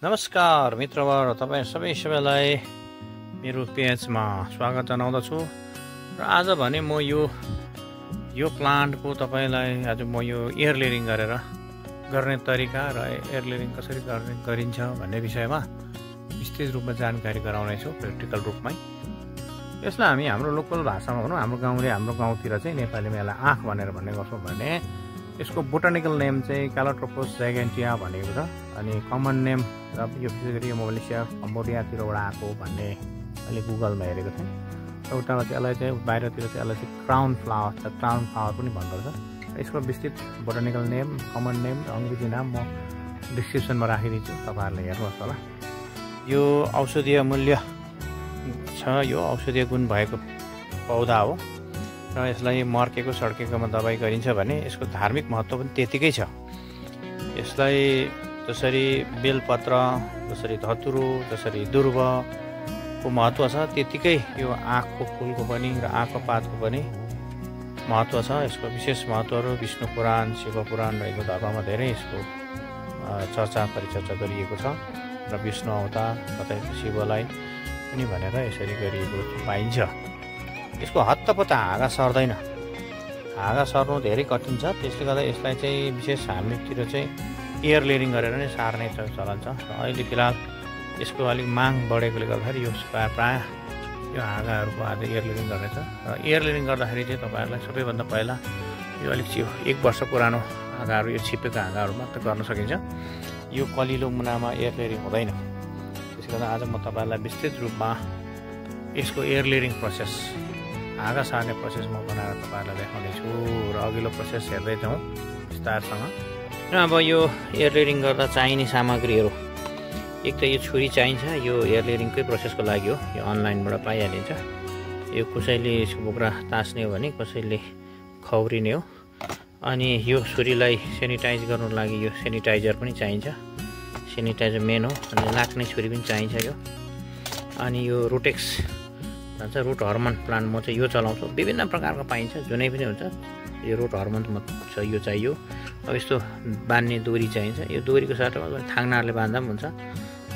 नमस्कार मित्रवर, तपाईँ सबैलाई मेरो पेजमा स्वागत जनाउँदछु। र आज भने म यो प्लान्टको तपाईलाई आज म यो एयर लेयरिङ गर्ने तरिका र एयर लेयरिङ कसरी गरिन्छ भन्ने विषयमा विस्तृत रूपमा जानकारी गराउने छु, प्र्याक्टिकल रूपमै। यसलाई हामी हाम्रो लोकल भाषामा भनौँ, हाम्रो गाउँतिर चाहिँ नेपालीमा यसलाई आँख भनेर भन्ने गर्छौँ भने यसको बोटानिकल नेम चाहिँ क्यालोट्रोपस जाइगेन्टिया भनेको छ। अनि कमन नेम र यो विशेष गरी मलेसिया कम्बोडियातिरबाट आएको भन्ने अहिले गुगलमा हेरेको थिएँ। एउटामा चाहिँ यसलाई चाहिँ बाहिरतिर चाहिँ यसलाई चाहिँ क्राउन फ्लावर पनि भन्दो रहेछ। यसको विस्तृत बोटानिकल नेम, कमन नेम र अङ्ग्रेजी नाम म डिस्क्रिप्सनमा राखिदिन्छु, तपाईँहरूले हेर्नुहोस् होला। यो औषधीय मूल्य छ, यो औषधीय गुण भएको पौधा हो र यसलाई मर्केको सड्केकोमा दबाई गरिन्छ भने यसको धार्मिक महत्त्व पनि त्यतिकै छ। यसलाई जसरी बेलपत्र, जसरी धतुरो, जसरी दुर्वको महत्त्व छ, त्यतिकै यो आँखको फुलको पनि र आँखको पातको पनि महत्त्व छ। यसको विशेष महत्त्वहरू विष्णु पुराण, शिव पुराण र हिन्दू धर्ममा धेरै यसको परिचर्चा गरिएको छ। र विष्णु अवतार कतै शिवलाई पनि भनेर यसरी गरिएको पाइन्छ। यसको हत्तपत्त हाँगा सर्दैन, हाँगा सर्नु धेरै कठिन छ। त्यसले गर्दा यसलाई चाहिँ विशेष हामीतिर चाहिँ एयर लेयरिङ गरेर नै सार्ने चलन छ। र अहिले फिलहाल यसको अलिक माग बढेकोले गर्दाखेरि यो प्रायः यो हाँगाहरूको आज एयर लेयरिङ गर्नेछ। र एयर लेयरिङ गर्दाखेरि चाहिँ तपाईँहरूलाई सबैभन्दा पहिला यो अलिक 1 वर्ष पुरानो हाँगाहरू, यो छिपेको हाँगाहरू मात्र गर्न सकिन्छ। यो कलिलो मुनामा एयर लेयरिङ हुँदैन। त्यसले गर्दा आज म तपाईँहरूलाई विस्तृत रूपमा यसको एयर लेयरिङ प्रोसेस, हाँगा सार्ने प्रोसेस म बनाएर तपाईँहरूलाई देखाउनेछु। र अघिल्लो प्रोसेस हेर्दै जाउँ विस्तारसँग। र अब यो एयर लेयरिङ गर्दा चाहिने सामग्रीहरू, एक त यो छुरी चाहिन्छ। यो एयर लेयरिङकै प्रोसेसको लागि हो, यो अनलाइनबाट पाइहालिन्छ। यो कसैले यसको बोक्रा तास्ने हो भने कसैले खौरिने हो। अनि यो छुरीलाई सेनिटाइज गर्नुको लागि यो सेनिटाइजर पनि चाहिन्छ, सेनिटाइजर मेन हो। अनि लाग्ने छुरी पनि चाहिन्छ यो। अनि यो रुटेक्स भन्छ, रुट हर्मोन प्लान्ट, म चाहिँ यो चलाउँछु। विभिन्न प्रकारको पाइन्छ, जुनै पनि हुन्छ। यो रुट हर्मोन छ, यो चाहियो। अब यस्तो बान्ने दोरी चाहिन्छ। यो दोरीको साटोमा थाङ्नाहरूले बाँध्दा पनि हुन्छ।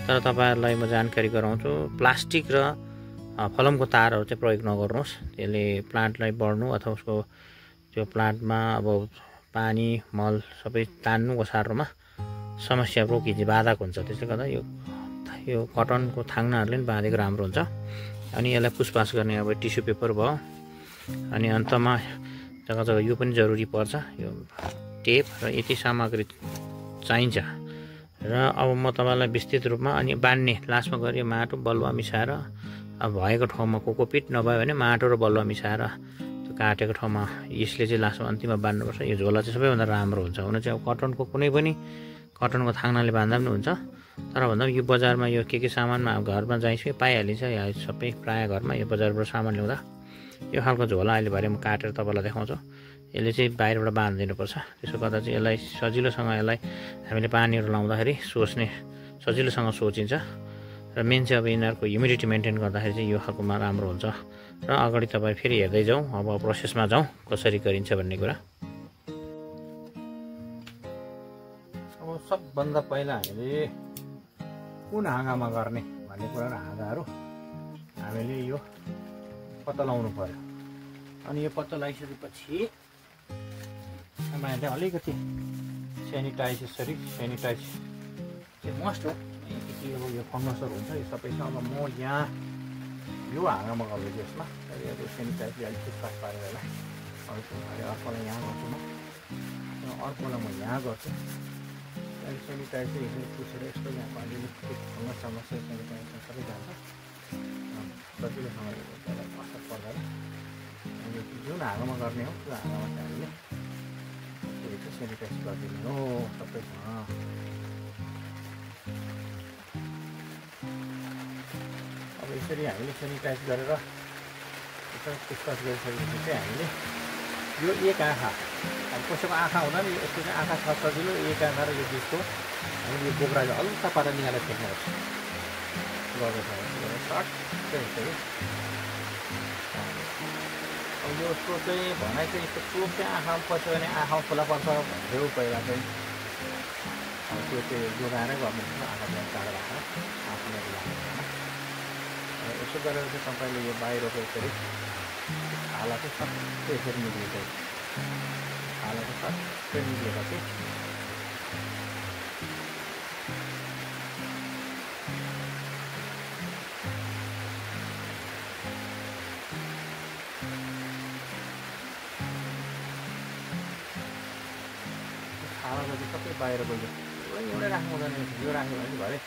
तर तपाईँहरूलाई म जानकारी गराउँछु, प्लास्टिक र फलमको तारहरू चाहिँ प्रयोग नगर्नुहोस्। त्यसले प्लान्टलाई बढ्नु अथवा उसको त्यो प्लान्टमा अब पानी मल सबै तान्नु ओसार्नुमा समस्या रोकिन्छ, बाधक हुन्छ। त्यसले गर्दा यो कटनको थाङ्नाहरूले पनि बाँधेको राम्रो हुन्छ। अनि यसलाई पुसपास गर्ने अब टिस्यु पेपर भयो। अनि अन्तमा जग्गा जग्गा यो पनि जरुरी पर्छ, यो टेप र यति सामग्री चाहिन्छ। र अब म तपाईँलाई विस्तृत रूपमा अनि बान्ने लास्टमा गएर यो माटो बलुवा मिसाएर, अब भएको ठाउँमा कोकोपिट नभयो भने माटो र बलुवा मिसाएर त्यो काटेको ठाउँमा यसले चाहिँ लास्टमा अन्तिममा बान्नुपर्छ। यो झोला चाहिँ सबैभन्दा राम्रो हुन्छ। हुन चाहिँ अब कटनको कुनै पनि कटनको थाङ्नाले बाँध्दा पनि हुन्छ। तर भन्दा यो बजारमा यो के सामानमा घरमा जाइसक्यो पाइहालिन्छ। यहाँ सबै प्रायः घरमा यो बजारबाट सामान ल्याउँदा यो खालको झोला अहिले भरे म काटेर तपाईँलाई देखाउँछु। यसले चाहिँ बाहिरबाट बाँधिदिनुपर्छ। त्यसो गर्दा चाहिँ यसलाई सजिलोसँग यसलाई हामीले पानीहरू लाउँदाखेरि सजिलोसँग सोचिन्छ। र मेन चाहिँ अब यिनीहरूको ह्युमिडिटी मेन्टेन गर्दाखेरि चाहिँ यो खालकोमा राम्रो हुन्छ। र अगाडि तपाईँ फेरि हेर्दै जाउँ, अब प्रोसेसमा जाउँ कसरी गरिन्छ भन्ने कुरा। अब सबभन्दा पहिला हामीले कुन हाँगामा गर्ने भन्ने कुरा र हाँगाहरू हामीले यो पत्ता लगाउनु पर्यो। अनि यो पत्ता लगाइसकेपछि तपाईँहरूले अलिकति सेनिटाइज चाहिँ मस्ट हो। अब यो फङ्गसहरू हुन्छ, यो सबै छ। अब म यहाँ यो हाँगामा गर्दैछु, यसमा यो सेनिटाइजले अलिक पुसपास पारेर यसलाई अर्कोलाई यहाँ गर्छु म, अर्कोलाई म यहाँ गर्छु। अहिले सेनिटाइज चाहिँ यसरी पुसेर यस्तो यहाँ अलिअलि फङ्गस सेनिटाइज सबै जान्छ, सजिलोसँग त्यसलाई असर पर्दैन। अनि जुन हाँगामा गर्ने हो त्यो हाँगामा चाहिँ हामीले सेनिटाइज गरिदिने हो सबैसँग। अब यसरी हामीले सेनिटाइज गरेर यसरी पुसपास गरिसकेपछि चाहिँ हामीले यो एक आँखा, अब कसैको आँखा हुँदा नि यसको चाहिँ आँखा छ सजिलो, एक आँखा र यो बिचको हामीले यो बोक्रा चाहिँ हल्का पारेर निकालेर फेक्नुपर्छ। गर्दैछ सर्ट यसरी। अब यसको चाहिँ भनाइ चाहिँ यस्तो चोक चाहिँ आँखामा पस्यो भने आँखामा खुला पर्छ भन्थ्यो पहिला चाहिँ। त्यो चाहिँ जोगाएरै गर्नुपर्छ आँखा टाढो राखेर आफूले लाग्दैन यसो गरेर चाहिँ तपाईँले यो बाहिरको यसरी छाला चाहिँ सबै यसरी निक्लिन्छ छाला चाहिँ सबै निक्लेपछि छाला चाहिँ सबै बाहिर गयो एउटै राख्नु हुँदैन यो राख्यो भने भरे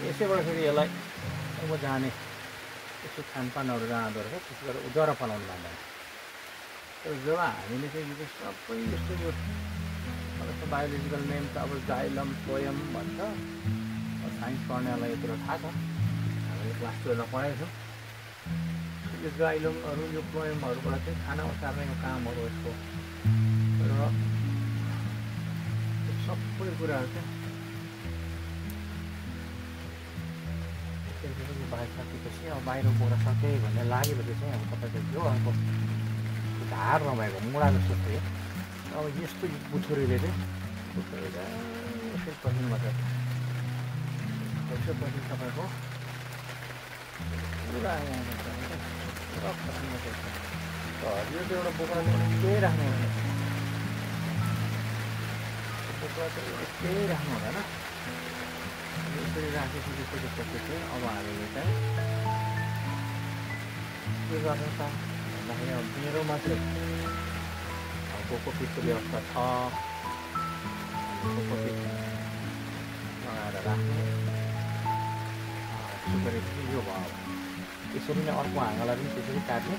यसैबाट फेरि यसलाई अब जाने यसो खानपानहरू जाँदो रहेछ त्यसो गरेर जरा फलाउनु जाँदैन तर जब हामीले चाहिँ यो सबै यस्तो यो जस्तो बायोलोजिकल नेम त अब जाइलम पोयम भन्छ साइन्स पढ्नेलाई यो कुरो थाहा छ हामीले क्लास 12मा पढाएको छौँ यो जाइलमहरू यो पोयमहरूबाट चाहिँ खाना उचार्ने कामहरू यसको र सबै कुराहरू चाहिँ बाहिर सकेपछि अब बाहिर कुरा सके भन्ने लागेपछि चाहिँ अब तपाईँको जो अब धार नभएको मुडा जस्तो थियो अब यस्तो बुथुरीले चाहिँ यसरी पसिनु पर्छ त्यसपछि तपाईँको पुरा पुरा पसिनु पर्छ यो चाहिँ एउटा बोक्राले केही राख्नु हुँदैन बोक्रा चाहिँ केही राख्नु हुँदैन यसरी राखिसकेपछि चाहिँ अब हामीले चाहिँ के गर्नु त भन्दाखेरि अब मेरोमा चाहिँ कोकोपिटको व्यवस्था छ कोकोपिट लगाएर राख्ने यसो गरेपछि यो भयो त्यसरी नै अर्को हाँगालाई पनि त्यसरी काट्ने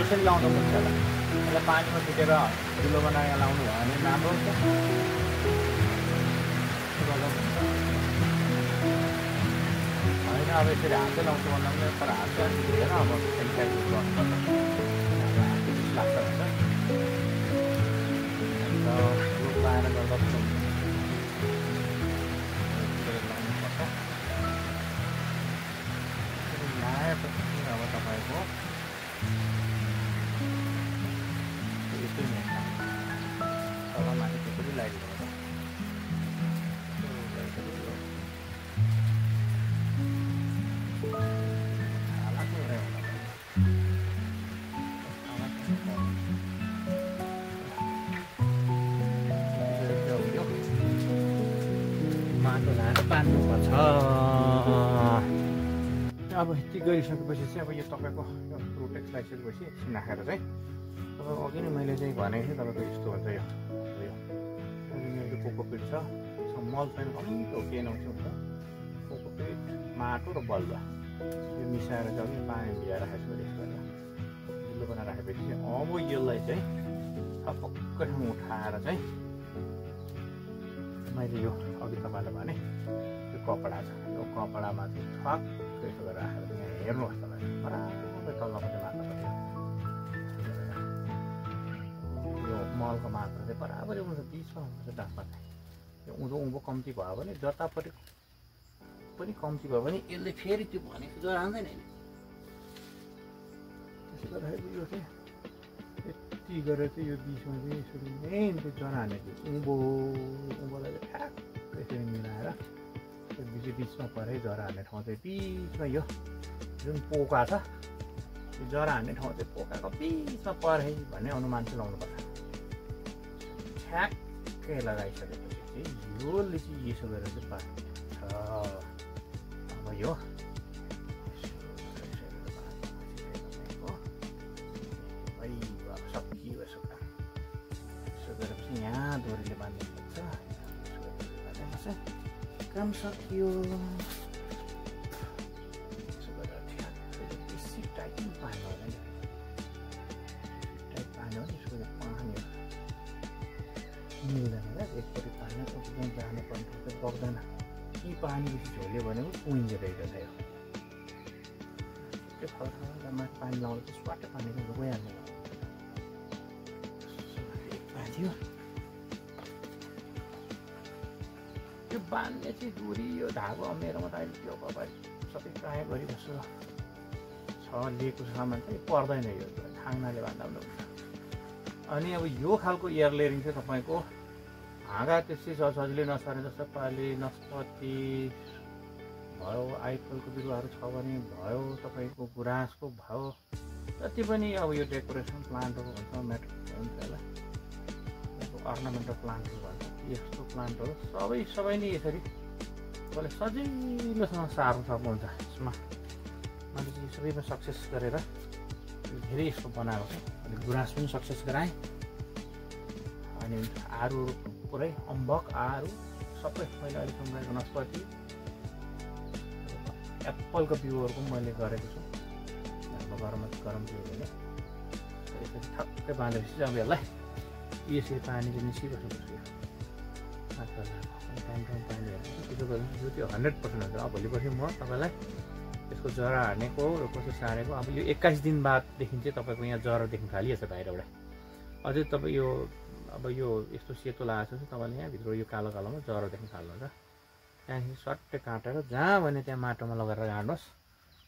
यसरी लाउँदा हुन्छ होला यसलाई पानीमा फिटेर धुलो बनाएर लाउनु भयो भने राम्रो हुन्छ होइन अब यसरी हातै लाउँछ भन्दा पनि तर हात चाहिँ दिँदैन अब सेनिटाइज गर्नुपर्छ हातले लाग्छ हुन्छ अन्त रोग लाएर गर्दा पनि लाउनुपर्छ ल्याएपछि अब तपाईँको यस्तै नै तल माथि त्यसरी लगाइदिनु पर्छ माटो लाएर बाँध्नुपर्छ अब यति गरिसकेपछि चाहिँ अब यो तपाईँको यो प्रोटेक्ट लगाइसकेपछि एकछिन राखेर चाहिँ तपाईँको अघि नै मैले चाहिँ भनेको थिएँ तपाईँको यस्तो हुन्छ यो कोकोपिट छ यसमा मल पनि कम्ती हो केही नहुन्छ हुन्छ कोकोपिट माटो र बलुवा यो मिसाएर चाहिँ अघि पानी भिजाएर राखेको छु यसो गरेर ढिलो बनाएर राखेपछि चाहिँ अब यसलाई चाहिँ ठपक्कै ठाउँ उठाएर चाहिँ मैले यो अघि तपाईँलाई भने यो कपडा छ यो कपडामा चाहिँ ठक्क यसो गरेर राखेर यहाँ हेर्नुहोस् तपाईँ बराबर तल्लोपट्टि मात्रपट्टि यो मलको मात्रा चाहिँ बराबरी हुन्छ बिचमा हुन्छ डाँसमा चाहिँ यो उँधो उँभो कम्ती भयो भने जतापट्टि पनि कम्ती भयो भने यसले फेरि त्यो भनेको जरा आउँदैन नि त्यसो गर्दाखेरि यो चाहिँ यति गरेर चाहिँ यो बिचमा चाहिँ यसरी मेन चाहिँ जरा हाने उँभोलाई चाहिँ ठ्याक्क यसरी मिलाएर त्यो बिचमा परे जरा हान्ने ठाउँ चाहिँ बिचमा यो जुन पोका छ त्यो जरा हान्ने ठाउँ चाहिँ पोकाको बिचमा परे भन्ने अनुमान चाहिँ लाउनुपर्छ ठ्याक्कै लगाइसकेपछि चाहिँ योले चाहिँ यसो गरेर चाहिँ पार्छ अब यो सकियो यसो यसो गरेपछि यहाँ डोरीले बाँध्नुपर्छ काम सकियो यसो गरेर ठ्याक्कै बेसी टाइट पार्नु हुँदैन टाइट पार्नु हो यसो गरेर पानी मिल्दैन क्या एकपट्टि पानी एकदम जानु पर्ने चाहिँ बग्दैन कि पानी बेसी झोल्यो भने पनि पुइन्छ रहेछ यो त्यो फलमा पानी लाउँदा चाहिँ स्वाटै पानी चाहिँ गइहाल्ने थियो। यो बान्ने चाहिँ दुरी यो धागो मेरोमा त अहिले त्यो अगाडि सबै ट्राई गरिबस्छु छ लिएको सामान चाहिँ पर्दैन यो थाङ्नाले बाँध्दा पनि हुन्छ। अनि अब यो खालको एयर लेयरिङ चाहिँ तपाईँको हाँगा त्यसै सजिलै नसर्ने जस्तो पाली नस्पति भयो, आइफलको बिरुवाहरू छ भने भयो, तपाईँको गुराँसको भयो, जति पनि अब यो डेकोरेसन प्लान्टहरू भन्छ म्याटर हुन्छ यसलाई, अर्नामेन्टल प्लान्टहरू भन्छ, यस्तो प्लान्टहरू सबै नै यसरी तपाईँले सजिलोसँग सार्नु सक्नुहुन्छ। यसमा मैले चाहिँ सबैमा सक्सेस गरेर धेरै यस्तो बनाएको छु। अनि गुराँस पनि सक्सेस गराएँ, अनि आरू पुरै अम्बक आरू सबै मैले अहिलेसम्म गरेको नस्पति एप्पलको बिउहरूको पनि मैले गरेको छु। गरम बिउ भने यसरी ठक्कै बाँधेपछि चाहिँ अब यसलाई यसरी पानीले निस्किबस्नुपर्छ। टाइम पानी हेर्नु त्यो 100% हुन्छ। अब भोलिपर्सि म तपाईँलाई यसको जरा हानेको र कसो सारेको अब यो 21 दिन बाददेखि चाहिँ तपाईँको यहाँ जरा देख्न थालिहाल्छ बाहिरबाट। अझै तपाईँ यो अब यो यस्तो सेतो लगाएको छ तपाईँले यहाँभित्र यो कालो कालोमा जरा देख्न थाल्नुहुन्छ। त्यहाँदेखि सट्टै काटेर जहाँ भने त्यहाँ माटोमा लगाएर गाड्नुहोस्,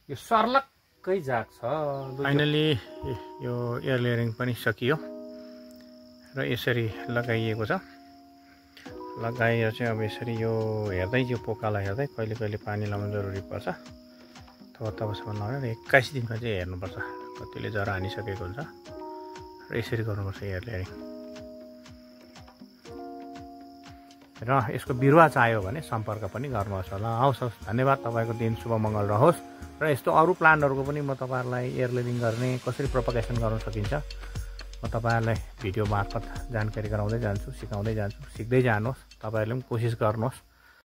यो सर्लक्कै जाग्छ। फाइनली यो एयर लेयरिङ पनि सकियो र यसरी लगाइएको छ। लगाएर चाहिँ अब यसरी यो हेर्दै यो पोकालाई हेर्दै कहिले कहिले पानी लाउनु जरुरी पर्छ। तबसम्म नहेरेर 21 दिनमा चाहिँ हेर्नुपर्छ कतिले जरा हानिसकेको हुन्छ र यसरी गर्नुपर्छ एयर लेयरिङ। र यसको बिरुवा चाहियो भने सम्पर्क पनि गर्नुहोस् होला। हवस्, धन्यवाद। तपाईँको दिन शुभ मङ्गल रहोस्। र यस्तो अरू प्लान्टहरूको पनि म तपाईँहरूलाई एयर लेयरिङ गर्ने कसरी प्रोपगेसन गर्न सकिन्छ म तपाईँहरूलाई भिडियो मार्फत जानकारी गराउँदै जान्छु, सिकाउँदै जान्छु। सिक्दै जानुहोस्, तपाईँहरूले पनि कोसिस गर्नुहोस्।